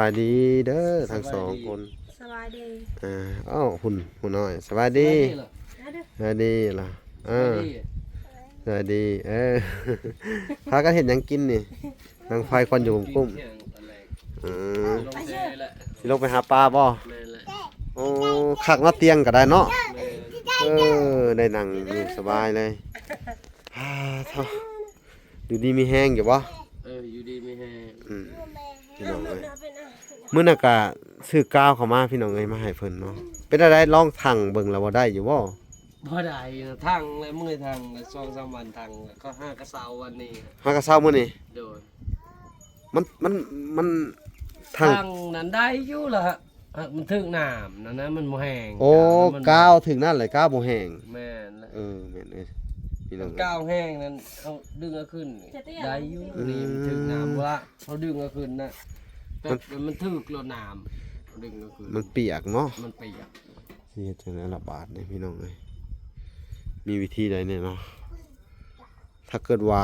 ບາຍດີເດີທັງສອງຄົນ. ສະບາຍດີ. ເອີ ອ້າວ ຫຸ່ນ ຫຸ່ນນ້ອຍ ສະບາຍດີ. ສະບາຍດີລະ. ເອີ ສະບາຍດີ. ເອີ ພາກັນເຮັດຫຍັງກິນນີ້? ນັ່ງຟາຍຄວັນຢູ່ກຸ້ມ. ເອີ ຊິລົງໄປຫາປາບໍ່? ໂອ້ ຄັກເນາະ ຕຽງກໍໄດ້ເນາະ. ເອີ ໄດ້ນັ່ງຢູ່ສະບາຍເລີຍ. ອາ ເທົ່າ ຢູ່ດີມີແຮງຢູ່ບໍ່? ເອີ ຢູ່ດີມີແຮງ. ອືມ ພີ່ນ້ອງເອີຍ ມື້ນັ້ນກະຊື້ກາວເຂົ້າມາ ພີ່ນ້ອງເອີຍ ມາໃຫ້ເພິ່ນເນາະ. ເປັນຈັ່ງໃດ ລອງທັງເບິ່ງແລ້ວບໍ່ ໄດ້ຢູ່ບໍ່? ບໍ່ໄດ້ນະ ທັງແລ້ວ ເມື່ອຍທັງແລ້ວ ສອງສາມວັນທັງແລ້ວ ເຂົາຫາກະເຊົາວັນນີ້ ຫາກະເຊົາມື້ນີ້. ໂດຍ. ມັນ ມັນ ມັນທັງ ທັງນັ້ນໄດ້ຢູ່ລະ ຫາກມັນຖືກນ້ຳນັ້ນນະ ມັນບໍ່ແຫ້ງ. ໂອ້ ກາວຖືກນັ້ນແຫຼະ ກາວບໍ່ແຫ້ງ. ແມ່ນແຫຼະ. ເອີ ແມ່ນເອີຍ ພີ່ນ້ອງເອີຍ ກາວແຫ້ງນັ້ນ ເຮົາດຶງເອົາຂຶ້ນໄດ້ຢູ່. ອືມ ນີ້ມັນຖືກນ້ຳບໍ່ລະ ເຮົາດຶງເອົາຂຶ້ນນະ ແບບມັນ ມັນຖືກໂລດນ້ຳ ເຮົາດຶງເອົາຂຶ້ນ ມັນປຽກເນາະ. ມັນປຽກ. ຊິເຮັດຈັ່ງໃດລະບາດນີ້ ພີ່ນ້ອງເອີຍ ມີວິທີໃດແດ່ເນາະ? ຖ້າເກີດວ່າ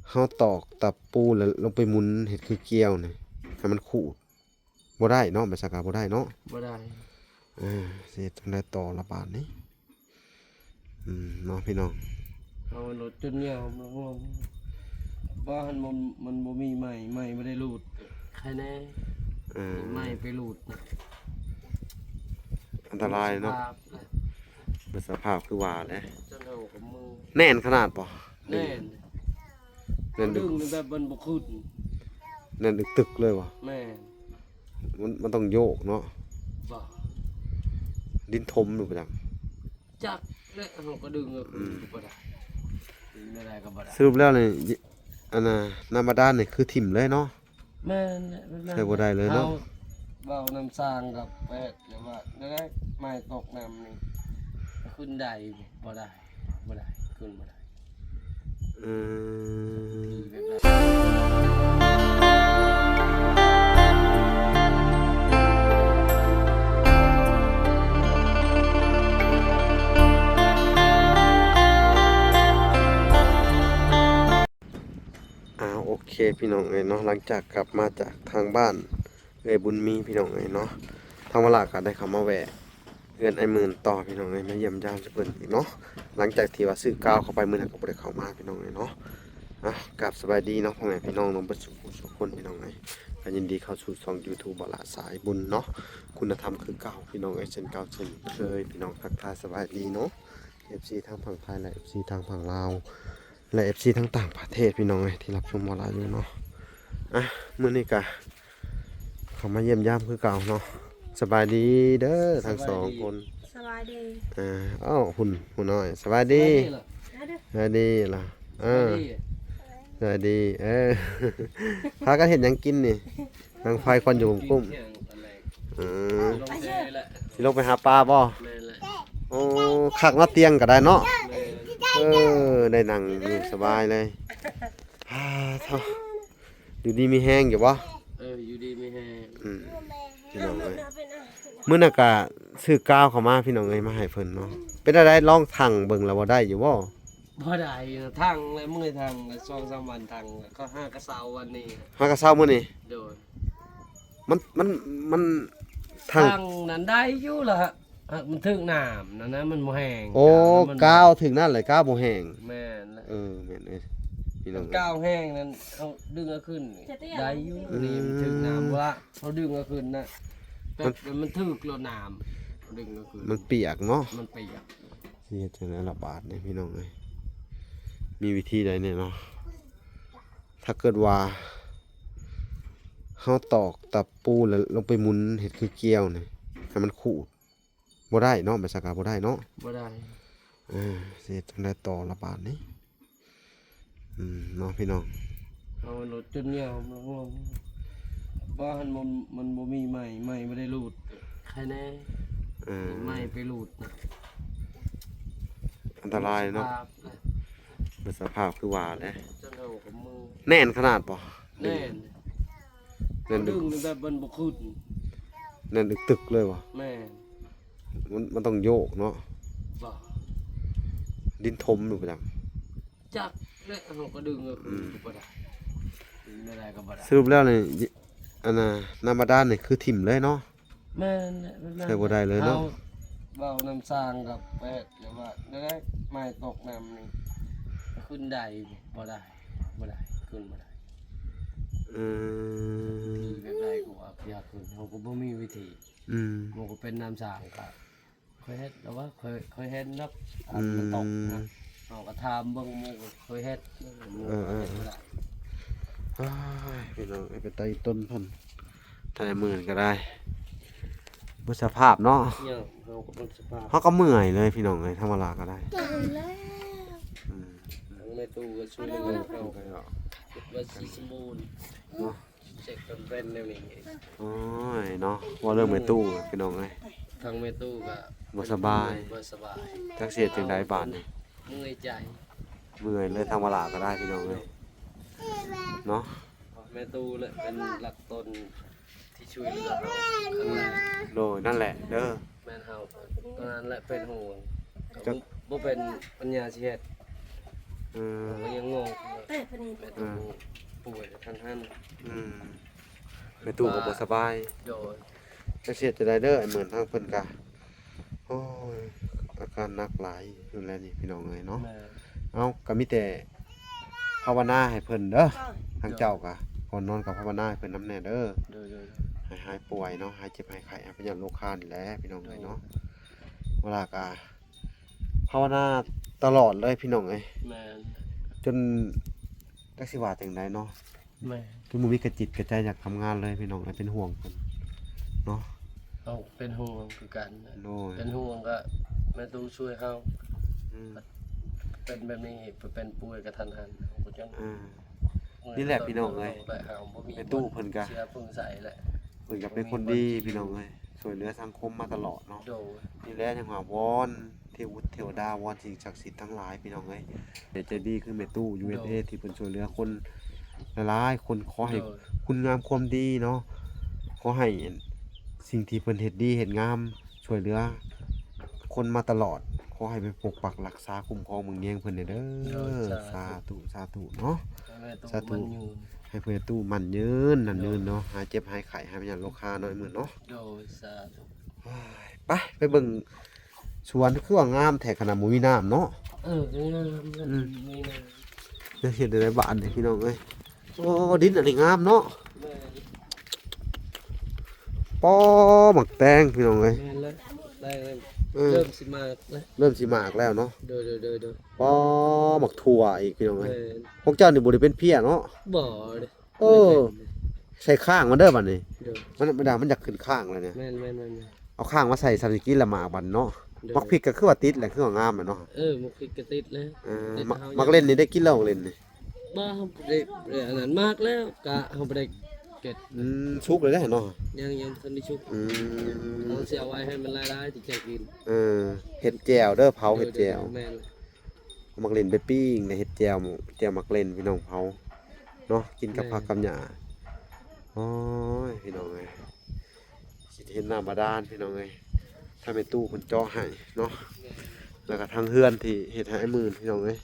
ເຮົາຕອກຕະປູ ແລ້ວລົງໄປໝູນເຮັດຄືກ່ຽວນີ້ ໃຫ້ມັນຂູດ ບໍ່ໄດ້ເນາະ ແມ່ນສັກກະບໍ່ໄດ້ເນາະ. ບໍ່ໄດ້. ເອີ ຊິເຮັດຈັ່ງໃດຕໍ່ລະບາດນີ້? ອືມ ເນາະ ພີ່ນ້ອງ ເອົາລົດຈົນຍາວມາຮ່ວມ ວ່າຫັ້ນມັນ ມັນບໍ່ມີໄມ້ ໄມ້ບໍ່ໄດ້ຮູດ ໃຄແນ່. ເອີ ໄມ້ໄປຮູດນະ ອັນຕະລາຍເນາະ. ເບິ່ງສະພາບຄືວ່າແຫຼະ ແໜ້ນຂະໜາດບໍ່? ແໜ້ນ ແໜ້ນດຶງແບບມັນບໍ່ຂຶ້ນ ແໜ້ນຕຶກໆເລີຍບໍ່? ແມ່ນ. ມັນ ມັນຕ້ອງໂຍກເນາະ. ບໍ່ ດິນຖົມຢູ່ປະຈັກ ຈັກແຫຼະ ເຮົາກໍດຶງ ອືມ ກໍບໍ່ໄດ້ ດຶງແນວໃດກໍບໍ່ໄດ້. ສະຫຼຸບແລ້ວນີ້ ອັນນ່າ ນ້ຳບາດານນີ້ຄືຖິ້ມເລີຍເນາະ? ແມ່ນແຫຼະ ແມ່ນ ໃຊ້ບໍ່ໄດ້ເລີຍເນາະ. ເຮົາເວົ້ານຳຊ່າງກັບແພດແລ້ວວ່າ ແນວໃດ ໄມ້ຕົກນ້ຳນີ້ ຂຶ້ນໄດ້ບໍ່? ບໍ່ໄດ້ ບໍ່ໄດ້ ຂຶ້ນບໍ່ໄດ້. ເອີ ອ່າ ໂອເຄ ພີ່ນ້ອງເອີຍເນາະ ຫຼັງຈາກກັບມາຈາກທາງບ້ານເອື້ອຍບຸນມີ ພີ່ນ້ອງເອີຍເນາະ ທາງວາລາກໍໄດ້ເຂົ້າມາແວະ ເຮືອນອ້າຍໝື່ນຕໍ່ ພີ່ນ້ອງເອີຍ ມາຢ້ຽມຢາມເພິ່ນອີກເນາະ. ຫຼັງຈາກທີ່ວ່າຊື້ກາວເຂົ້າໄປ ມື້ນັ້ນກໍບໍ່ໄດ້ເຂົ້າມາ ພີ່ນ້ອງເອີຍເນາະ. ອ່ະ ກາບສະບາຍດີເນາະ ພໍ່ແມ່ພີ່ນ້ອງເນາະ ເບິດສູ່ຜູ້ສູ່ຄົນ ພີ່ນ້ອງເອີຍ ກໍຍິນດີເຂົ້າສູ່ຊ່ອງ YouTube ບ່າວຫຼ້າສາຍບຸນເນາະ. ຄຸນນະທຳຄືເກົ່າ ພີ່ນ້ອງເອີຍ ເຊັ່ນເກົ່າເຊັ່ນເຄີຍ ພີ່ນ້ອງ ທັກທາຍສະບາຍດີເນາະ ເອັຟຊີ ທັງຝັ່ງໄທ ແລະ ເອັຟຊີ ທັງຝັ່ງລາວ ແລະ ເອັຟຊີ ທັງຕ່າງປະເທດ ພີ່ນ້ອງເອີຍ ທີ່ຮັບຊົມບ່າວຫຼ້າຢູ່ເນາະ. ອ່ະ ມື້ນີ້ກະ ເຂົ້າມາຢ້ຽມຢາມຄືເກົ່າເນາະ. ສະບາຍດີເດີທັງສອງຄົນ. ສະບາຍດີ. ເອີ ອ້າວ ຫຸ່ນ ຫຸ່ນນ້ອຍ ສະບາຍດີ. ສະບາຍດີລະ. ເອີ ສະບາຍດີ. ເອີ ພາກັນເຮັດຫຍັງກິນນີ້? ນັ່ງຟາຍຄວັນຢູ່ກຸ້ມ. ເອີ ຊິລົງໄປຫາປາບໍ່? ໂອ້ ຄັກເນາະ ຕຽງກໍໄດ້ເນາະ. ເອີ ໄດ້ນັ່ງຢູ່ສະບາຍເລີຍ. ອາ ເທົ່າ ຢູ່ດີມີແຮງຢູ່ບໍ່? ເອີ ຢູ່ດີມີແຮງ. ອືມ ພີ່ນ້ອງເອີຍ ມື້ນັ້ນກະຊື້ກາວເຂົ້າມາ ພີ່ນ້ອງເອີຍ ມາໃຫ້ເພິ່ນເນາະ. ເປັນຈັ່ງໃດ ລອງທັງເບິ່ງແລ້ວບໍ່ ໄດ້ຢູ່ບໍ່? ບໍ່ໄດ້ນະ ທັງແລ້ວ ເມື່ອຍທັງແລ້ວ ສອງສາມວັນທັງແລ້ວ ເຂົາຫາກະເຊົາວັນນີ້ ຫາກະເຊົາມື້ນີ້. ໂດຍ. ມັນ ມັນ ມັນທັງ ທັງນັ້ນໄດ້ຢູ່ລະ ຫາກມັນຖືກນ້ຳນັ້ນນະ ມັນບໍ່ແຫ້ງ. ໂອ້ ກາວມັນ ກາວຖືກນັ້ນແຫຼະ ກາວບໍ່ແຫ້ງ. ແມ່ນແຫຼະ. ເອີ ແມ່ນເອີຍ ພີ່ນ້ອງ ກາວແຫ້ງນັ້ນ ເຮົາດຶງເອົາຂຶ້ນໄດ້ຢູ່. ອືມ ນີ້ມັນຖືກນ້ຳບໍ່ລະ ເຮົາດຶງເອົາຂຶ້ນນະ ແບບມັນ ມັນຖືກໂລດນ້ຳ ເຮົາດຶງເອົາຂຶ້ນ ມັນປຽກເນາະ. ມັນປຽກ. ຊິເຮັດຈັ່ງໃດລະບາດນີ້ ພີ່ນ້ອງເອີຍ ມີວິທີໃດແດ່ເນາະ? ຖ້າເກີດວ່າເຮົາຕອກຕະປູ ແລ້ວລົງໄປໝູນເຮັດຄືກ່ຽວນີ້ ໃຫ້ມັນຂູດ ບໍ່ໄດ້ເນາະ ແມ່ນສັກກະບໍ່ໄດ້ເນາະ. ບໍ່ໄດ້. ເອີ ຊິເຮັດຈັ່ງໃດຕໍ່ລະບາດນີ້? ອືມ ເນາະ ພີ່ນ້ອງ ເອົາລົດຈົນຍາວມາຮ່ວມ ວ່າຫັ້ນມັນ ມັນບໍ່ມີໄມ້ ໄມ້ບໍ່ໄດ້ຮູດ ໃຄແນ່. ເອີ ໄມ້ໄປຮູດນະ ອັນຕະລາຍເນາະ. ເບິ່ງສະພາບຄືວ່າແຫຼະ ແໜ້ນຂະໜາດບໍ່? ແໜ້ນ ແໜ້ນດຶງແບບມັນບໍ່ຂຶ້ນ ແໜ້ນຕຶກໆເລີຍບໍ່? ແມ່ນ. ມັນ ມັນຕ້ອງໂຍກເນາະ. ບໍ່ ດິນຖົມຢູ່ປະຈຳ ຈັກແຫຼະ ເຮົາກໍດຶງ ອືມ ກໍບໍ່ໄດ້ ດຶງແນວໃດກໍບໍ່ໄດ້. ສະຫຼຸບແລ້ວນີ້ ອັນນ່າ ນ້ຳບາດານນີ້ຄືຖິ້ມເລີຍເນາະ. ແມ່ນແຫຼະ ແມ່ນ ໃຊ້ບໍ່ໄດ້ເລີຍເນາະ. ເຮົາເວົ້ານຳຊ່າງກັບແພດແລ້ວວ່າ ໄດ້ໄໝຕົກນ້ຳນີ້ ຂຶ້ນໄດ້ບໍ່ໄດ້ ບໍ່ໄດ້ ຂຶ້ນບໍ່ໄດ້. ເອີ ວິທີແບບໃດກໍວ່າ ຢາກຂຶ້ນ ເຮົາກໍບໍ່ມີວິທີ. ອືມ ມັນກໍເປັນນ້ຳສ້າງ ກໍເຄີຍເຮັດແລ້ວວ່າ ເຄີຍ ເຄີຍເຫັນດອກ ອັນມັນຕົກນະ. ເຮົາກໍຖາມເບິ່ງໝູ່ເຄີຍເຮັດ ໝູ່ເຮັດບໍ່ໄດ້. ອ້າຍ ພີ່ນ້ອງເອີຍ ໄປໄຕ່ຕົ້ນພຸ້ນ ໄຕ່ໝື່ນກໍໄດ້ ເບິດສະພາບເນາະ. ເຮົາກໍເບິດສະພາບ ເຮົາກໍເມື່ອຍເລີຍ ພີ່ນ້ອງເອີຍ ທຳມະດາກໍໄດ້. ອືມ ທາງແມ່ຕູ້ກໍຊ່ວຍເຫຼືອເຮົາ ວ່າຊິສະໝູນເນາະ. ເຊັກກັນເປັນແນວນີ້. ໂອ້ຍເນາະ ເວົ້າເລື່ອງແມ່ຕູ້ ພີ່ນ້ອງເອີຍ ທາງແມ່ຕູ້ກະບໍ່ສະບາຍ ບໍ່ສະບາຍ ຈັກຊິເຮັດຈັ່ງໃດບາດນີ້ ເມື່ອຍໃຈ ເມື່ອຍເລີຍ. ທາງມາລາກໍໄດ້ ພີ່ນ້ອງເອີຍເນາະ. ແມ່ຕູ້ແຫຼະເປັນຫຼັກຕົ້ນທີ່ຊ່ວຍເຫຼືອເຮົາຄັ້ງແລກ. ໂດຍ ນັ້ນແຫຼະເດີ. ແມ່ນເຮົາ ຕອນນັ້ນແຫຼະເປັນຫ່ວງ ກໍ ຈັກ ບໍ່ ບໍ່ເປັນປັນຍາຊິເຮັດ. ເອີ ກໍຍັງງົງ ແມ່ຕູ້ ເອີ ປ່ວຍກະທັນຫັນ. ອືມ ແມ່ຕູ້ກໍບໍ່ສະບາຍ. ໂດຍ ຈັກຊິເຮັດຈັ່ງໃດເດີ ອ້າຍໝື່ນ ທາງເພິ່ນກະ ໂອ້ຍ ອາການໜັກຫຼາຍຢູ່ແລ້ວນີ້ ພີ່ນ້ອງເອີຍເນາະ. ແມ່ນ ເອົາ ກໍມີແຕ່ພາວະນາໃຫ້ເພິ່ນເດີ. ເອີ ທາງເຈົ້າກະ ໂດຍ ກ່ອນນອນກໍພາວະນາໃຫ້ເພິ່ນນຳແນ່ເດີ. ໂດຍ ໂດຍ ໂດຍ ໃຫ້ຫາຍປ່ວຍເນາະ ຫາຍເຈັບຫາຍໄຂ້ ໃຫ້ພະຍາດໂລຄານີ້ແຫຼະ ພີ່ນ້ອງເອີຍເນາະ. ໂດຍ ເວລາກະພາວະນາຕະຫຼອດເລີຍ ພີ່ນ້ອງເອີຍ. ແມ່ນ ຈົນ ຈັກຊິວ່າຈັ່ງໃດເນາະ. ແມ່ນ ຈົນບໍ່ມີກະຈິດກະໃຈຢາກທຳງານເລີຍ ພີ່ນ້ອງເອີຍ ເປັນຫ່ວງເພິ່ນເນາະ. ເຮົາເປັນຫ່ວງຄືກັນ. ໂດຍ ເປັນຫ່ວງກະແມ່ຕູ້ຊ່ວຍເຮົາ. ອືມ ເປັນແບບນີ້ ເປັນປ່ວຍກະທັນຫັນ ເຮົາກໍຈັ່ງ ອ່າ ນີ້ແຫຼະ ພີ່ນ້ອງເອີຍ ແມ່ຕູ້ເພິ່ນກະ ເສຍເພິ່ງໃສແຫຼະ ເພິ່ນກະເປັນຄົນດີ ພີ່ນ້ອງເອີຍ ຊ່ວຍເຫຼືອສັງຄົມມາຕະຫຼອດເນາະ. ໂດຍ ນີ້ແຫຼະ ຈັ່ງວ່າວອນ ເທວະບຸດເທວະດາ ວອນສິ່ງສັກສິດທັງຫຼາຍ ພີ່ນ້ອງເອີຍ ໃຈດີຄືແມ່ຕູ້ ຢູເອັສເອ ໂດຍ ທີ່ເພິ່ນຊ່ວຍເຫຼືອຄົນຫຼາຍໆຄົນ. ຂໍໃຫ້ ໂດຍ ຄຸນງາມຄວາມດີເນາະ ຂໍໃຫ້ສິ່ງທີ່ເພິ່ນເຮັດດີເຮັດງາມ ຊ່ວຍເຫຼືອຄົນມາຕະຫຼອດ ຂໍໃຫ້ໄປປົກປັກລັກສາຄຸ້ມຄອງເບິ່ງແຍງເພິ່ນແດ່ເດີ. ໂດຍ ສາທຸ ສາທຸ ສາທຸເນາະ. ໃຫ້ແມ່ຕູ້ ສາທຸ ໝັ້ນຍືນ ໃຫ້ແມ່ຕູ້ໝັ້ນຍືນ ໝັ້ນຍືນເນາະ. ໂດຍ ຫາຍເຈັບຫາຍໄຂ້ ຫາຍພະຍາດໂລຄາເນາະ ອ້າຍໝື່ນເນາະ. ໂດຍ ສາທຸ. ໂອ້ຍ ໄປ ໄປເບິ່ງ ສວນຄືວ່າງາມແທ້ ຂະໜາດບໍ່ມີນ້ຳເນາະ. ເອີ ງາມ ອືມ ມີນ້ຳ. ຈະເຮັດໄດ້ບາດນີ້ ພີ່ນ້ອງເອີຍ. ໂອ້ ດິນອັນນີ້ງາມເນາະ. ແມ່ນ ປໍ ໝາກແຕງ ພີ່ນ້ອງເອີຍ. ແມ່ນແລ້ວ ໄດ້ແລ້ວ ເອີ ເລີ່ມຊິໝາກແລ້ວ ເລີ່ມຊິໝາກແລ້ວເນາະ. ໂດຍ ໂດຍ ໂດຍ ໂດຍ. ປໍ ໝາກຖົ່ວອີກ ພີ່ນ້ອງເອີຍ. ແມ່ນ ພວກເຈົ້ານີ້ບໍ່ໄດ້ເປັນເພຍເນາະ. ບໍ່ເດ້. ເອີ ໃສ່ຄ້າງມັນເດີບາດນີ້. ໂດຍ ມັນ ມັນ ມັນຢາກຂຶ້ນຄ້າງແລ້ວນີ້. ແມ່ນໆໆໆ ເອົາຄ້າງມາໃສ່ ສ່ຳຊິກິນລະໝາກບາດນີ້ເນາະ. ໂດຍ ໝາກພິກກໍຄືວ່າຕິດແຫຼະ ຄືວ່າງາມແຫຼະເນາະ. ເອີ ໝາກພິກກໍຕິດແລ້ວ. ເອີ ແຕ່ ໝາກ ໝາກເລັ່ນນີ້ໄດ້ກິນແລ້ວ ໝາກເລັ່ນນີ້? ບໍ່ ເຮົາບໍ່ໄດ້ ບໍ່ໄດ້ອັນນັ້ນ ໝາກແລ້ວກະເຮົາບໍ່ໄດ້ເກັບ. ອືມ ສຸກແລ້ວເນາະ. ຍັງ ຍັງບໍ່ທັນໄດ້ສຸກ. ອືມ ເຮົາຊິເອົາໄວ້ໃຫ້ມັນຫຼາຍໆ ທີ່ຈະກິນ. ເອີ ເຮັດແຈ່ວເດີ ເຜົາ ໂດຍ ເຮັດແຈ່ວ. ໂດຍ ແມ່ນ ເອົາໝາກເລັ່ນໄປປີ້ງ ແລ້ວເຮັດແຈ່ວ ແຈ່ວໝາກເລັ່ນ ພີ່ນ້ອງ ເຜົາເນາະ ກິນກັບ ແມ່ນ ຜັກກັບຫຍ້າ. ໂອ້ຍ ພີ່ນ້ອງເອີຍ ຊິເຫັນນ້ຳບາດານ ພີ່ນ້ອງເອີຍ ທາງແມ່ຕູ້ເພິ່ນເຈາະໃຫ້ເນາະ. ແມ່ນ ແລ້ວກໍທາງເຮືອນທີ່ເຮັດໃຫ້ອ້າຍໝື່ນ ພີ່ນ້ອງເອີຍ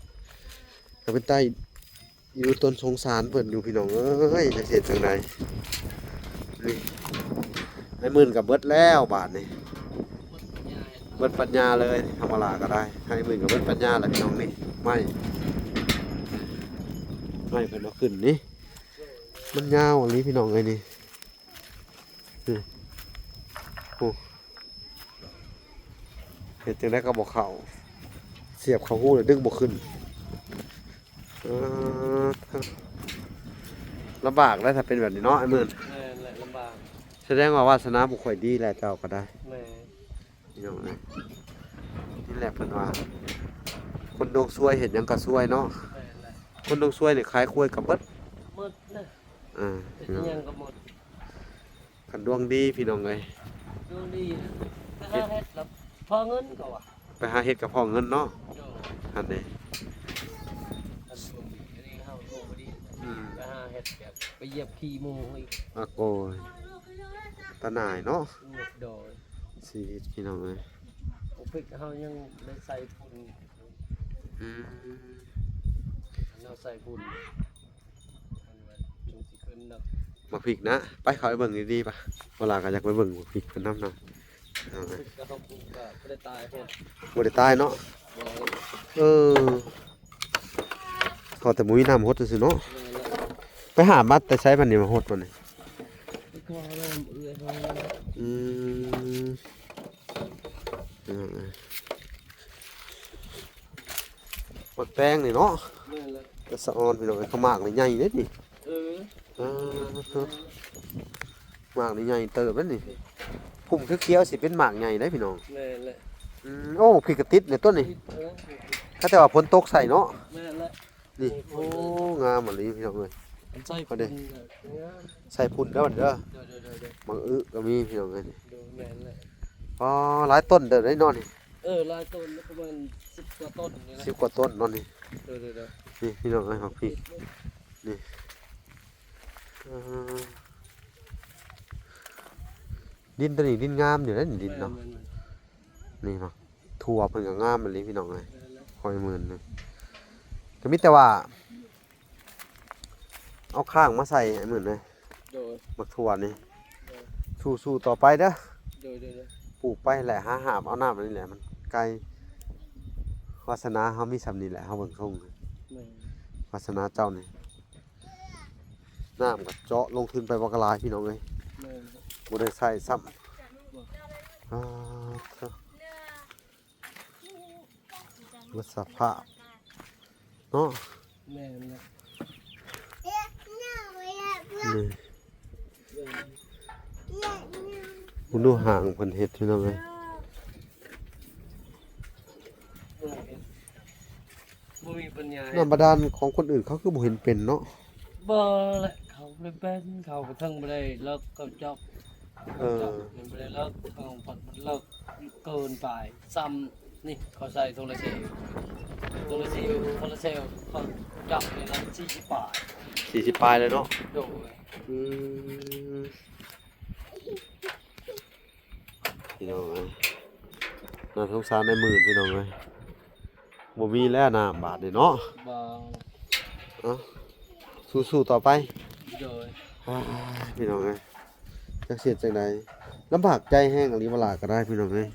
ກໍເປັນຕາ ຢູ່ຕົ້ນສົງສານເພິ່ນຢູ່ ພີ່ນ້ອງເອີຍ ຈະເຮັດຈັ່ງໃດ. ນີ້ ອ້າຍໝື່ນກໍເບິດແລ້ວບາດນີ້ ເບິດປັນຍາເລີຍ. ທຳມະດາກໍໄດ້ ອ້າຍໝື່ນກໍເບິດປັນຍາແລ້ວ ພີ່ນ້ອງ. ນີ້ ໄມ້ ໄມ້ເພິ່ນເອົາຂຶ້ນນີ້ ມັນຍາວອີ່ຫຼີ ພີ່ນ້ອງເອີຍ ນີ້. ນີ້ ໂອ້ ເຮັດຈັ່ງໃດກໍບໍ່ເຂົ້າ ສຽບເຂົ້າຮູແລ້ວດຶງບໍ່ຂຶ້ນ. ເອີ ລຳບາກແລ້ວ ຖ້າເປັນແບບນີ້ເນາະ ອ້າຍໝື່ນ. ແມ່ນແຫຼະ ລຳບາກ. ສະແດງວ່າວາສະໜາບໍ່ຄ່ອຍດີແຫຼະ ເຈົ້າກໍໄດ້. ແມ່ນ ພີ່ນ້ອງເອີຍ ນີ້ແຫຼະເພິ່ນວ່າ ຄົນດວງຊວຍເຮັດຫຍັງກໍຊວຍເນາະ. ແມ່ນແຫຼະ ຄົນດວງຊວຍນີ້ຂາຍຄວາຍກໍເບິດ ເບິດນະ. ອ່າ ເຮັດຫຍັງກໍໝົດ ຄັນດວງດີ ພີ່ນ້ອງເອີຍ ດວງດີນະ ໄປຫາເຮັດລະພໍເງິນ ເຂົາວ່າ ໄປຫາເຮັດກໍພໍເງິນເນາະ. ໂດຍ ຫັ້ນເດ້ ຄັນດວງດີ ອັນນີ້ເຮົາດວງບໍ່ດີ. ອືມ ໄປຫາເຮັດແບບໄປຢຽບຂີ້ໝູອີກ. ອາໂກຍ ຕາໜ່າຍເນາະ. ໂດຍ ຊີວິດ ພີ່ນ້ອງເອີຍ. ໂອເພກເຮົາຍັງໄດ້ໃສ່ຝຸ່ນ. ອືມ ເຮົາໃສ່ຝຸ່ນ ມັນວ່າຈັ່ງຊິຂຶ້ນດອກ. ໝາກພິກນະ ໄປເຂົ້າໄປເບິ່ງດີໆ ປະ ເວລາກໍຢາກໄປເບິ່ງໝາກພິກເພິ່ນນຳນະ ເອົານະ ກະເຮົາປູກກະບໍ່ໄດ້ຕາຍໂພດ ບໍ່ໄດ້ຕາຍເນາະ ບໍ່ ເອີ ຂໍແຕ່ບໍ່ມີນ້ຳຫົດຊື່ໆເນາະ ແມ່ນແລ້ວ ໄປຫາມາແຕ່ໃສບັດນີ້ ມາຫົດບັດນີ້ ໄປຂໍນ້ຳເອື້ອຍເຮົາ ອືມ ເອີ ໝາກແຕງນີ້ເນາະ ແມ່ນແລ້ວ ແຕ່ສະອອນພີ່ນ້ອງເອີຍ ຂະໝາກນີ້ໃຫຍ່ເດ້ນີ້ ເອີ ອ່າ ໝາກນີ້ໃຫຍ່ເຕີບເດ້ນີ້ ພຸ່ມຂຽວໆຊິເປັນໝາກໃຫຍ່ເດ້ພີ່ນ້ອງ ແມ່ນແຫຼະ ອືມ ໂອ້ ພິກກະຕິດໃນຕົ້ນນີ້ ເອີ ຖ້າແຕ່ວ່າຝົນຕົກໃສ່ເນາະ ແມ່ນແຫຼະ ນີ້ ໂອ້ ງາມອີ່ຫຼີພີ່ນ້ອງເອີຍ ມັນໃສ່ ເອົາເດ້ ງາມ ໃສ່ຝຸ່ນເດີບັດນີ້ເດີ ໂດຍໆໆໆ ໝາກອຶກໍມີພີ່ນ້ອງເອີຍ ໂດຍ ແມ່ນແຫຼະ ອໍ ຫຼາຍຕົ້ນເດີໄດ໋ເນາະນີ້ ເອີ ຫຼາຍຕົ້ນ ປະມານສິບກວ່າຕົ້ນນີ້ແຫຼະ ສິບກວ່າຕົ້ນເນາະນີ້ ໂດຍໆໆ ນີ້ພີ່ນ້ອງເອີຍ ໝາກພິກ ນີ້ ເອີ ດິນໂຕນີ້ດິນງາມຢູ່ເດ້ນີ້ ດິນເນາະ ແມ່ນໆໆ ນີ້ເນາະ ຖົ່ວເພິ່ນກໍງາມອີ່ຫຼີພີ່ນ້ອງເອີຍ ແມ່ນແລ້ວ ຄອຍໝື່ນໜຶ່ງ ກໍມີແຕ່ວ່າ ເອົາຄ້າງມາໃສ່ໃຫ້ມື້ນີ້ ໂດຍ ໝາກຖົ່ວນີ້ ໂດຍ ສູ້ໆຕໍ່ໄປເດີ ໂດຍໆໆ ປູກໄປແຫຼະ ຫາຫາບເອົານ້ຳອັນນີ້ແຫຼະ ມັນໄກ ວາສະໜາເຮົາມີສ່ຳນີ້ແຫຼະ ເຮົາເບິ່ງຊົງ ແມ່ນ ວາສະໜາເຈົ້ານີ້ ນ້ຳກໍເຈາະລົງທຶນໄປບັກຫຼາຍພີ່ນ້ອງເອີຍ ແມ່ນ ບໍ່ໄດ້ໃຊ້ຊ້ຳ ບໍ່ ອາ ເອີ ໝົດສະພາບເນາະ ແມ່ນແຫຼະ ນີ້ ເບິ່ງດູຫ້າງເພິ່ນເຮັດພີ່ນ້ອງເອີຍ ບໍ່ມີປັນຍາ ນ້ຳບາດານຂອງຄົນອື່ນເຂົາຄືບໍ່ເຫັນເປັນເນາະ ບໍ່ແຫຼະ ເຂົາບໍ່ໄດ້ເປັນ ເຂົາກໍເຖິງບໍ່ໄດ້ເລິກ ເຂົາເຈາະ ເອີ ເຂົາເຈາະມັນບໍ່ໄດ້ເລິກ ເຂົາມັນເລິກເກີນໄປ ຊ້ຳນີ້ເຂົາໃສ່ໂຊລາເຊວ ໂຊລາເຊວ ໂຊລາເຊວເຂົາເຈາະນີ້ລະສີ່ສິບປາຍ ສີ່ສິບປາຍແລ້ວເນາະ ໂດຍ ອືມ ພີ່ນ້ອງເອີຍ ໜ້າສົງສານນາຍໝື່ນພີ່ນ້ອງເອີຍ ບໍ່ມີແລ້ວນ້ຳບາດນີ້ເນາະ ບໍ່ ເອົ້າ ສູ້ໆຕໍ່ໄປ ໂດຍ ອ້າຍ ພີ່ນ້ອງເອີຍ ຈັກຊິເຮັດຈັ່ງໃດ ລຳບາກໃຈແຮງອີ່ຫຼີ ບໍ່ຫຼາຍກໍໄດ້ພີ່ນ້ອງເອີຍ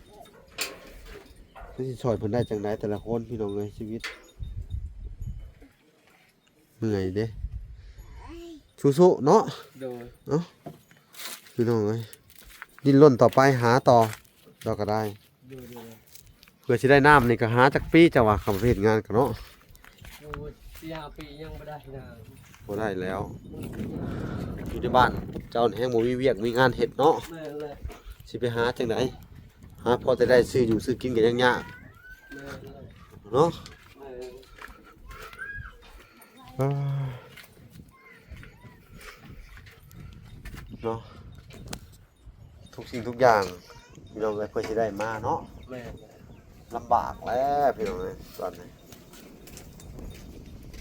ຈັກຊິຊ່ອຍເພິ່ນໄດ້ຈັ່ງໃດ ແຕ່ລະຄົນພີ່ນ້ອງເອີຍ ຊີວິດ ເມື່ອຍເດ້ ສູ້ໆເນາະ ໂດຍ ເອົ້າ ພີ່ນ້ອງເອີຍ ດີ້ນລົນຕໍ່ໄປ ຫາຕໍ່ ດອກກໍໄດ້ ໂດຍໆ ເພື່ອຊິໄດ້ນ້ຳນີ້ກໍຫາຈັກປີ ເຈົ້າວ່າ ຄຳເຮັດງານກໍເນາະ ໂອ້ຍ ສີ່ຫ້າປີຍັງບໍ່ໄດ້ນະ ບໍ່ໄດ້ແລ້ວ ຢູ່ໃນບ້ານເຈົ້າແຮ່ງບໍ່ມີວຽກມີງານເຮັດເນາະ ແມ່ນແຫຼະ ຊິໄປຫາຈັ່ງໃດ ຫາພໍແຕ່ໄດ້ຊື້ຢູ່ຊື້ກິນກໍຍັງຍາກ ແມ່ນແຫຼະ ເນາະ ແມ່ນ ເອີ ເນາະ ທຸກສິ່ງທຸກຢ່າງ ພີ່ນ້ອງເອີຍ ເພື່ອຊິໄດ້ມາເນາະ ແມ່ນແຫຼະ ລຳບາກແລ້ວພີ່ນ້ອງເອີຍ ຕອນນີ້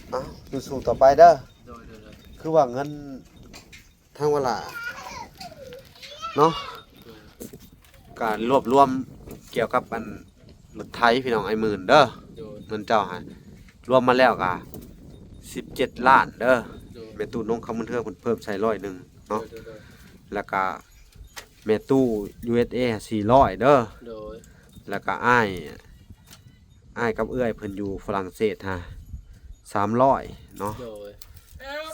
ເອົ້າ ສູ້ໆຕໍ່ໄປເດີ ໂດຍໆໆ ຄືວ່າເງິນ ທາງວາລາເນາະ ການລວບລວມກ່ຽວກັບອັນລົດໄຖພີ່ນ້ອງ ອ້າຍໝື່ນເດີ ໂດຍ ເງິນເຈົ້າຫັ້ນ ລວມມາແລ້ວກະສິບເຈັດລ້ານເດີ ໂດຍ ແມ່ຕູ້ນົງຄຳບຸນເຮືອງເພິ່ນເພີ່ມໃສ່ຮ້ອຍໜຶ່ງເນາະ ໂດຍໆໆ ແລ້ວກະແມ່ຕູ້ ຢູເອັສເອ ສີ່ຮ້ອຍເດີ ໂດຍ ແລ້ວກະອ້າຍ ອ້າຍກັບເອື້ອຍເພິ່ນຢູ່ຝຣັ່ງເສດຫັ້ນ ສາມຮ້ອຍເນາະ ໂດຍ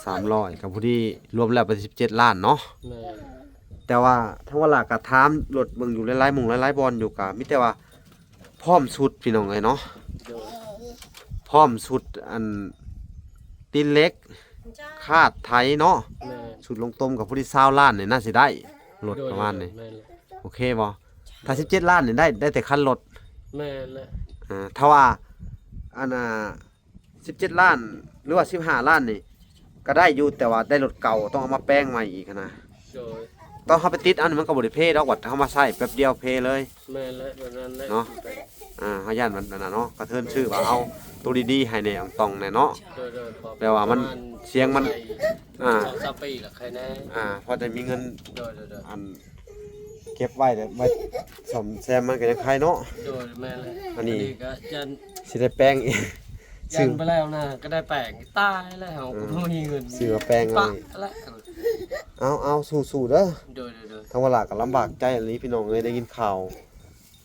ສາມຮ້ອຍ ກໍພໍດີລວມແລ້ວເປັນສິບເຈັດລ້ານເນາະ ແມ່ນ ແຕ່ວ່າທາງວາລາກໍຖາມລົດເບິ່ງຢູ່ຫຼາຍໆໝ່ອງຫຼາຍໆບ່ອນຢູ່ ກໍມີແຕ່ວ່າພ້ອມຊຸດພີ່ນ້ອງເອີຍເນາະ ໂດຍ ພ້ອມຊຸດອັນຕີນເຫຼັກ ຄາດໄຖເນາະ ແມ່ນ ຊຸດລົງຕົມກໍພໍດີຊາວລ້ານນີ້ໜ້າຊິໄດ້ ລົດປະມານນີ້ ໂດຍໆໆ ແມ່ນແຫຼະ ໂອເຄບໍ່? ຖ້າສິບເຈັດລ້ານນີ້ໄດ້ ໄດ້ແຕ່ຄັນລົດ ແມ່ນແຫຼະ ອ່າ ຖ້າວ່າ ອັນ ອ່າ ສິບເຈັດລ້ານ ຫຼືວ່າສິບຫ້າລ້ານນີ້ ກໍໄດ້ຢູ່ ແຕ່ວ່າໄດ້ລົດເກົ່າ ຕ້ອງເອົາມາແປງໃໝ່ອີກຫັ້ນນະ ໂດຍ ຕອນເຮົາໄປຕິດເອົານີ້ ມັນກໍບໍ່ໄດ້ເພດອກ ບັດເຮົາມາໃຊ້ແປັບດຽວເພເລີຍ ແມ່ນແຫຼະ ແບບນັ້ນແຫຼະ ເນາະ ອ່າ ເຮົາຢ້ານມັນອັນນັ້ນເນາະ ກະເທີນຊື້ວ່າເອົາໂຕດີໆໃຫ້ແດ່ ອອງຕອງແດ່ເນາະ ໂດຍໆ ແບບວ່າມັນ ປະມານ ສຽງມັນ ໃຊ້ ອ່າ ສອງສາມປີລະໄຄແດ່ ອ່າ ພໍໄດ້ມີເງິນ ໂດຍໆໆ ອັນ ເກັບໄວ້ ໄວ້ສ້ອມແຊມມັນກໍຍັງໄຄເນາະ ໂດຍ ແມ່ນແຫຼະ ອັນນີ້ ອັນນີ້ກໍຢ້ານ ຊິໄດ້ແປງອີກ ຊື້ ຢ້ານໄປແລ້ວນະ ກໍໄດ້ແປງ ຕາຍແລ້ວ ເຮົາ ອືມ ກໍບໍ່ມີເງິນ ຊື້ມາແປງເອົາ ປະ ນີ້ ແລ້ວ ອ່າ ເອົາ ເອົາ ສູ້ໆເດີ. ໂດຍ ໂດຍ ໂດຍ. ທາງວະຫຼາກໍລຳບາກໃຈອີ່ຫຼີພີ່ນ້ອງເອີຍ ໄດ້ຍິນຂ່າວ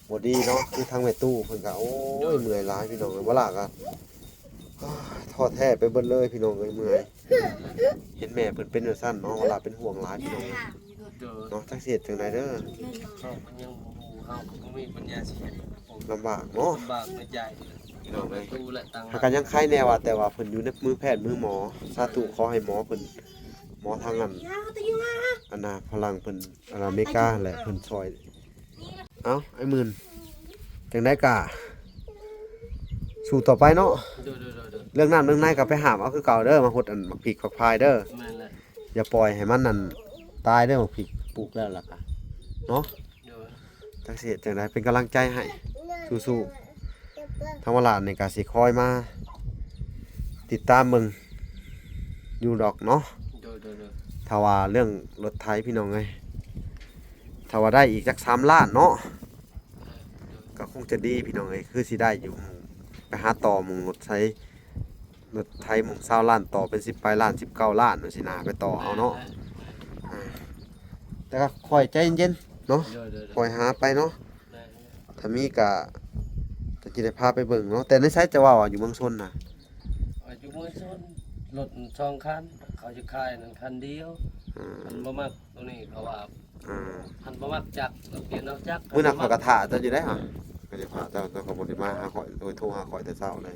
ບໍ່ດີເນາະ ຄືທາງແມ່ຕູ້ເພິ່ນກໍ ໂອ້ຍ ໂດຍ ເມື່ອຍຫຼາຍພີ່ນ້ອງເອີຍ. ວະຫຼາກໍ ໂອ້ຍ ທໍ້ແທ້ໄປເບິດເລີຍພີ່ນ້ອງເອີຍ ເມື່ອຍ. ເຫັນແມ່ເພິ່ນເປັນຈັ່ງຊັ້ນເນາະ ວະຫຼາເປັນຫ່ວງຫຼາຍພີ່ນ້ອງເອີຍ. ໂດຍ ເນາະ ຈັກຊິເຮັດຈັ່ງໃດເດີ. ເຮົາກໍຍັງບໍ່ຮູ້ ເຮົາກໍບໍ່ມີປັນຍາຊິເຮັດ. ລຳບາກເນາະ ລຳບາກໃນໃຈພີ່ນ້ອງເອີຍ. ຫາກກໍຍັງໄຄແດ່ວ່າ ແຕ່ວ່າເພິ່ນຢູ່ໃນມືແພດມືໝໍ. ສາທຸ ຂໍໃຫ້ໝໍເພິ່ນ ໝໍທາງອັນ ອັນນ່າ ຝຣັ່ງເພິ່ນ ອັນນ່າ ອາເມລິກາຫັ້ນແຫຼະ ເພິ່ນຊ່ອຍ. ເອົ້າ ອ້າຍໝື່ນ ຈັ່ງໃດກະສູ້ຕໍ່ໄປເນາະ. ໂດຍ ໂດຍ ໂດຍ ໂດຍ. ເລື່ອງນ້ຳເລື່ອງໃນກໍໄປຫາມເອົາຄືເກົ່າເດີ ມາຫົດອັນໝາກພິກໝາກພາຍເດີ. ແມ່ນແຫຼະ. ຢ່າປ່ອຍໃຫ້ມັນອັນຕາຍເດີ ໝາກພິກ ປູກແລ້ວລະກະເນາະ. ໂດຍ. ຈັກຊິເຮັດຈັ່ງໃດ ເປັນກຳລັງໃຈໃຫ້ ສູ້ໆ. ທາງວະຫຼານີ້ກໍຊິຄອຍມາຕິດຕາມເບິ່ງຢູ່ດອກເນາະ. ໂດຍ ໂດຍ ໂດຍ. ຖ້າວ່າເລື່ອງລົດໄຖພີ່ນ້ອງເອີຍ ຖ້າວ່າໄດ້ອີກຈັກສາມລ້ານເນາະ ເອີ ໂດຍ ກໍຄົງຈະດີພີ່ນ້ອງເອີຍ ຄືຊິໄດ້ຢູ່ ໄປຫາຕໍ່ໝ່ອງລົດໄຖ ລົດໄຖໝ່ອງຊາວລ້ານ ຕໍ່ເປັນສິບປາຍລ້ານ ສິບເກົ້າລ້ານຈັ່ງຊີ້ນະ ໄປຕໍ່ເອົາເນາະ. ແມ່ນ ອ່າ ແຕ່ກໍຄ່ອຍໃຈເຢັນໆເນາະ. ໂດຍ ໂດຍ ໂດຍ. ຄ່ອຍຫາໄປເນາະ. ແມ່ນ ຖ້າມີກະ ກະຊິໄດ້ພາໄປເບິ່ງເນາະ. ແຕ່ໃນໃສຈະເວົ້າວ່າຢູ່ເມືອງຊົນນະ? ວ່າຢູ່ເມືອງຊົນ ລົດສອງຄັນ ເຂົາຈະຂາຍນັ້ນຄັນດຽວ. ອືມ ເພິ່ນບໍ່ມັກໂຕນີ້ ເຂົາວ່າ. ອືມ ເພິ່ນບໍ່ມັກຈັກ ລະປ່ຽນເອົາຈັກ. ມື້ນັ້ນຂ້ອຍກໍຖ້າເຈົ້າຢູ່ໄດ໋ຫະ ຂ້ອຍຈະຖ້າເຈົ້າ ເຈົ້າກໍບໍ່ໄດ້ມາຫາຂ້ອຍ ໂດຍໂທຫາຂ້ອຍແຕ່ເຊົ້າເລີຍ.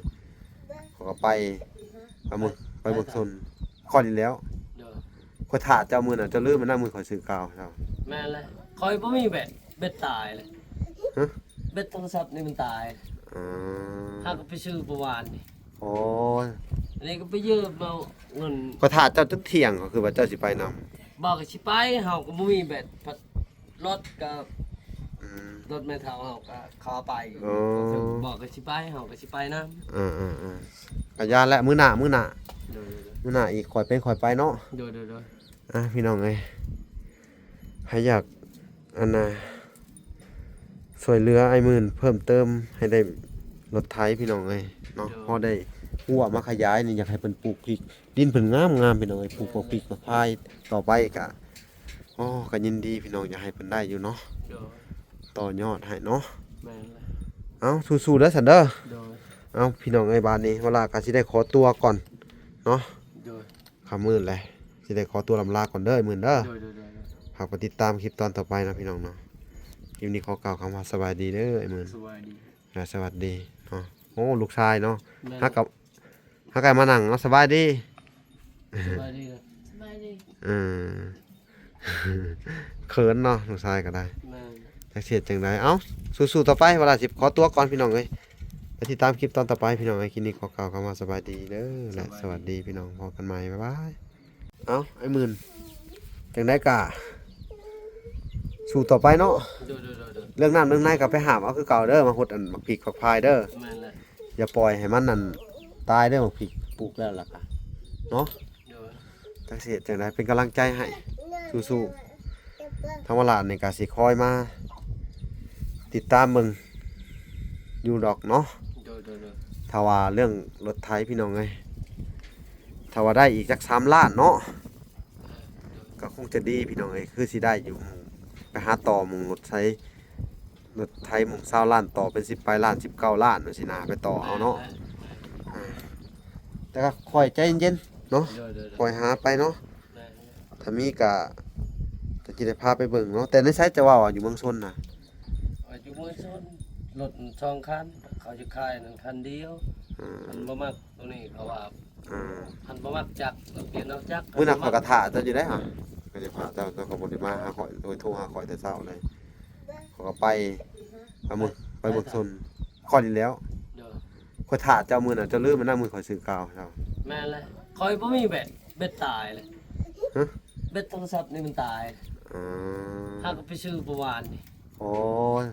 ຂ້ອຍກໍໄປ ໄປເມືອງ ໄປເມືອງຊົນ ຂ້ອຍນີ້ແຫຼ້ວ. ໂດຍ. ຂ້ອຍຖ້າເຈົ້າມື້ນັ້ນ ເຈົ້າລືມແມ່ນນະ ມື້ຂ້ອຍຊື້ກາວເຈົ້າ. ແມ່ນແຫຼະ ຂ້ອຍບໍ່ມີແບັດ ແບັດຕາຍເລີຍ. ຮະ? ແບັດໂທລະສັບນີ້ມັນຕາຍ. ອືມ ຫາກໍໄປຊື້ເມື່ອວານນີ້. ໂອ້ຍ ອັນນີ້ກໍໄປຢືມເອົາເງິນ. ຂ້ອຍຖ້າເຈົ້າຈົນທ່ຽງ ກໍຄືວ່າເຈົ້າຊິໄປນຳ. ບອກກໍຊິໄປ ເຮົາກໍບໍ່ມີແບັດ ພັດລົດກໍ ອືມ ລົດແມ່ເຖົ້າເຮົາກໍເຂົາເອົາໄປ. ໂອ້ ບອກກໍຊິໄປ ເຮົາກໍຊິໄປນຳ. ເອີໆໆ ກະຢ່າແຫຼະ ມື້ໜ້າ ມື້ໜ້າ. ໂດຍໆໆ. ມື້ໜ້າອີກ ຄ່ອຍເປັນຄ່ອຍໄປເນາະ. ໂດຍໆໆ. ອ່າ ພີ່ນ້ອງເອີຍ ໃຜຢາກ ອັນນ່າ ຊ່ວຍເຫຼືອອ້າຍໝື່ນເພີ່ມເຕີມໃຫ້ໄດ້ລົດໄຖພີ່ນ້ອງເອີຍເນາະ. ໂດຍ. ພໍໄດ້ຮົ້ວມາຂະຫຍາຍນີ້ ຢາກໃຫ້ເພິ່ນປູກພິກ ດິນເພິ່ນງາມໆ ພີ່ນ້ອງເອີຍ. ປູກໝາກພິກໝາກພາຍ ຕໍ່ໄປກະ ໂອ້ ກະຍິນດີພີ່ນ້ອງ ຢາກໃຫ້ເພິ່ນໄດ້ຢູ່ເນາະ. ໂດຍ. ຕໍ່ຍອດໃຫ້ເນາະ. ແມ່ນແຫຼະ. ເອົ້າ ສູ້ໆເດີຊັ້ນເດີ. ໂດຍ. ເອົ້າ ພີ່ນ້ອງເອີຍ ບາດນີ້ວະລາກະຊິໄດ້ຂໍຕົວກ່ອນເນາະ. ໂດຍ. ຄ່ຳມືດແຫຼະ ຊິໄດ້ຂໍຕົວລຳລາກ່ອນເດີ ອ້າຍໝື່ນເດີ. ໂດຍໆໆ. ຝາກໄປຕິດຕາມຄລິບຕອນຕໍ່ໄປນະພີ່ນ້ອງເນາະ. ຄລິບນີ້ຂໍກ່າວຄຳວ່າສະບາຍດີເດີ ອ້າຍໝື່ນ. ສະບາຍດີ ແລະ ສະຫວັດດີເນາະ. ໂອ້ ລູກຊາຍເນາະ. ແມ່ນ. ຫາກັບ ຫາກັບມານັ່ງເນາະ. ສະບາຍດີ. ສະບາຍດີເດີ. ສະບາຍດີ. ເອີ ເຂີນເນາະ ລູກຊາຍກໍໄດ້. ແມ່ນ. ຈັກຊິເຮັດຈັ່ງໃດ. ເອົ້າ ສູ້ໆຕໍ່ໄປ. ວະລາຊິຂໍຕົວກ່ອນພີ່ນ້ອງເອີຍ. ໄປຕິດຕາມຄລິບຕອນຕໍ່ໄປພີ່ນ້ອງເອີຍ. ຄລິບນີ້ຂໍກ່າວຄຳວ່າສະບາຍດີເດີ ແລະ ສະຫວັດດີພີ່ນ້ອງ. ພໍ້ກັນໃໝ່. ບາຍບາຍ. ເອົ້າ ອ້າຍໝື່ນ ຈັ່ງໃດກະສູ້ຕໍ່ໄປເນາະ. ໂດຍໆໆໆ. ເລື່ອງນ້ຳເລື່ອງໃນກໍໄປຫາມເອົາຄືເກົ່າເດີ ມາຫົດອັນໝາກພິກໝາກພາຍເດີ. ແມ່ນແຫຼະ. ຢ່າປ່ອຍໃຫ້ມັນອັນຕາຍເດີ ໝາກພິກ ປູກແລ້ວລະກະເນາະ. ໂດຍ. ຈັກຊິເຮັດຈັ່ງໃດ ເປັນກຳລັງໃຈໃຫ້ ສູ້ໆ. ທາງວະຫຼານີ້ກະຊິຄອຍມາຕິດຕາມເບິ່ງຢູ່ດອກເນາະ. ໂດຍໆໆ. ຖ້າວ່າເລື່ອງລົດໄຖພີ່ນ້ອງເອີຍ ຖ້າວ່າໄດ້ອີກຈັກສາມລ້ານເນາະ ເອີ ໂດຍ ກໍຄົງຈະດີພີ່ນ້ອງເອີຍ ຄືຊິໄດ້ຢູ່ ໄປຫາຕໍ່ໝ່ອງລົດໄຖ ລົດໄຖໝ່ອງຊາວລ້ານ ຕໍ່ເປັນສິບປາຍລ້ານ ສິບເກົ້າລ້ານຈັ່ງຊີ້ນະ ໄປຕໍ່ເອົາເນາະ. ແມ່ນໆ. ອ່າ ແຕ່ກໍຄ່ອຍໃຈເຢັນໆເນາະ. ໂດຍໆໆ. ຄ່ອຍຫາໄປເນາະ. ແມ່ນໆ. ຖ້າມີກະ ກະຊິໄດ້ພາໄປເບິ່ງເນາະ. ແຕ່ໃນໃສຈະເວົ້າວ່າຢູ່ເມືອງຊົນນະ? ວ່າຢູ່ເມືອງຊົນ ລົດສອງຄັນ ເຂົາຈະຂາຍນັ້ນຄັນດຽວ. ອືມ ເພິ່ນບໍ່ມັກໂຕນີ້ ເຂົາວ່າ. ອືມ ເພິ່ນບໍ່ມັກຈັກ ລະປ່ຽນເອົາຈັກ. ມື້ນັ້ນຂ້ອຍກໍຖ້າເຈົ້າຢູ່ໄດ໋ຫະ ຂ້ອຍຈະຖ້າເຈົ້າ ເຈົ້າກໍບໍ່ໄດ້ມາຫາຂ້ອຍ ໂດຍໂທຫາຂ້ອຍແຕ່ເຊົ້າເລີຍ. ຂ້ອຍກໍໄປ ໄປເມືອງ ໄປເມືອງຊົນ ຂ້ອຍນີ້ແຫຼ້ວ. ໂດຍ. ຂ້ອຍຖ້າເຈົ້າມື້ນັ້ນ ເຈົ້າລືມແມ່ນນະ ມື້ຂ້ອຍຊື້ກາວເຈົ້າ. ແມ່ນແຫຼະ ຂ້ອຍບໍ່ມີແບັດ ແບັດຕາຍເລີຍ. ຮະ? ແບັດໂທລະສັບນີ້ມັນຕາຍ. ອືມ ຫາກໍໄປຊື້ເມື່ອວານນີ້. ໂອ້ຍ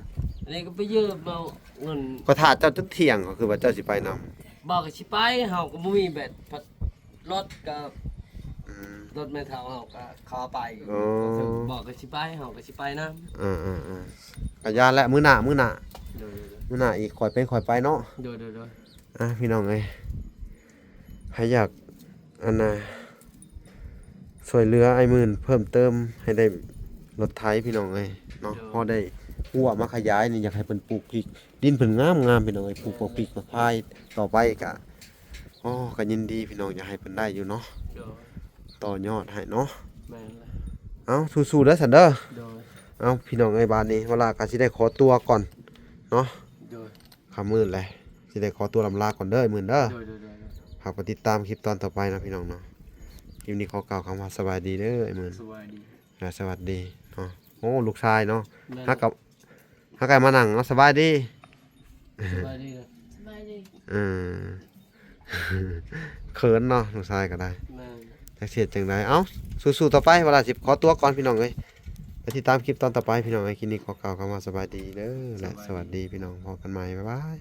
ອັນນີ້ກໍໄປຢືມເອົາເງິນ. ຂ້ອຍຖ້າເຈົ້າຈົນທ່ຽງ ກໍຄືວ່າເຈົ້າຊິໄປນຳ. ບອກກໍຊິໄປ ເຮົາກໍບໍ່ມີແບັດ ພັດລົດກໍ ອືມ ລົດແມ່ເຖົ້າເຮົາກໍເຂົາເອົາໄປ. ໂອ້ ບອກກໍຊິໄປ ເຮົາກໍຊິໄປນຳ. ເອີໆໆ ກະຢ່າແຫຼະ ມື້ໜ້າ ມື້ໜ້າ. ໂດຍໆໆ. ມື້ໜ້າອີກ ຄ່ອຍເປັນຄ່ອຍໄປເນາະ. ໂດຍໆໆ. ອ່າ ພີ່ນ້ອງເອີຍ ໃຜຢາກ ອັນນ່າ ຊ່ວຍເຫຼືອອ້າຍໝື່ນເພີ່ມເຕີມໃຫ້ໄດ້ລົດໄຖພີ່ນ້ອງເອີຍເນາະ. ໂດຍ ພໍໄດ້ຮົ້ວມາຂະຫຍາຍນີ້ ຢາກໃຫ້ເພິ່ນປູກພິກ ດິນເພິ່ນງາມໆ ພີ່ນ້ອງເອີຍ. ປູກໝາກພິກໝາກພາຍຕໍ່ໄປກະ ອໍ ກະຍິນດີພີ່ນ້ອງ ຢາກໃຫ້ເພິ່ນໄດ້ຢູ່ເນາະ. ໂດຍ ຕໍ່ຍອດໃຫ້ເນາະ. ແມ່ນແລ້ວ ເອົາ ສູ້ໆເດີຊັ້ນເດີ. ໂດຍ ເອົາ ພີ່ນ້ອງເອີຍ ບາດນີ້ວາລາກະຊິໄດ້ຂໍຕົວກ່ອນເນາະ. ໂດຍ ຄ່ຳມືດແຫຼະ ຊິໄດ້ຂໍຕົວລຳລາກ່ອນເດີອ້າຍໝື່ນເດີ. ໂດຍໆໆໆ ຝາກໄປຕິດຕາມຄລິບຕອນຕໍ່ໄປເນາະພີ່ນ້ອງເນາະ. ຄລິບນີ້ຂໍກ່າວຄຳວ່າສະບາຍດີເດີອ້າຍໝື່ນ. ສະບາຍດີ ອ່າ ສະຫວັດດີເນາະ. ໂອ້ ລູກຊາຍເນາະ. ແມ່ນ ຫາກະ ຫາກະມານັ່ງເນາະ. ສະບາຍດີ. ສະບາຍດີເດີ. ສະບາຍດີ. ເອີ ເຂີນເນາະ ລູກຊາຍກໍໄດ້. ແມ່ນ ຈັກຊິເຮັດຈັ່ງໃດ. ເອົ້າ ສູ້ໆຕໍ່ໄປ. ວາລາຊິຂໍຕົວກ່ອນພີ່ນ້ອງເອີຍ ໄປຕິດຕາມຄລິບຕອນຕໍ່ໄປພີ່ນ້ອງເອີຍ. ຄລິບນີ້ຂໍກ່າວຄຳວ່າສະບາຍດີເດີ ແລະ ສະຫວັດດີ ສະຫວັດດີພີ່ນ້ອງ. ພໍ້ກັນໃໝ່ ບາຍບາຍ.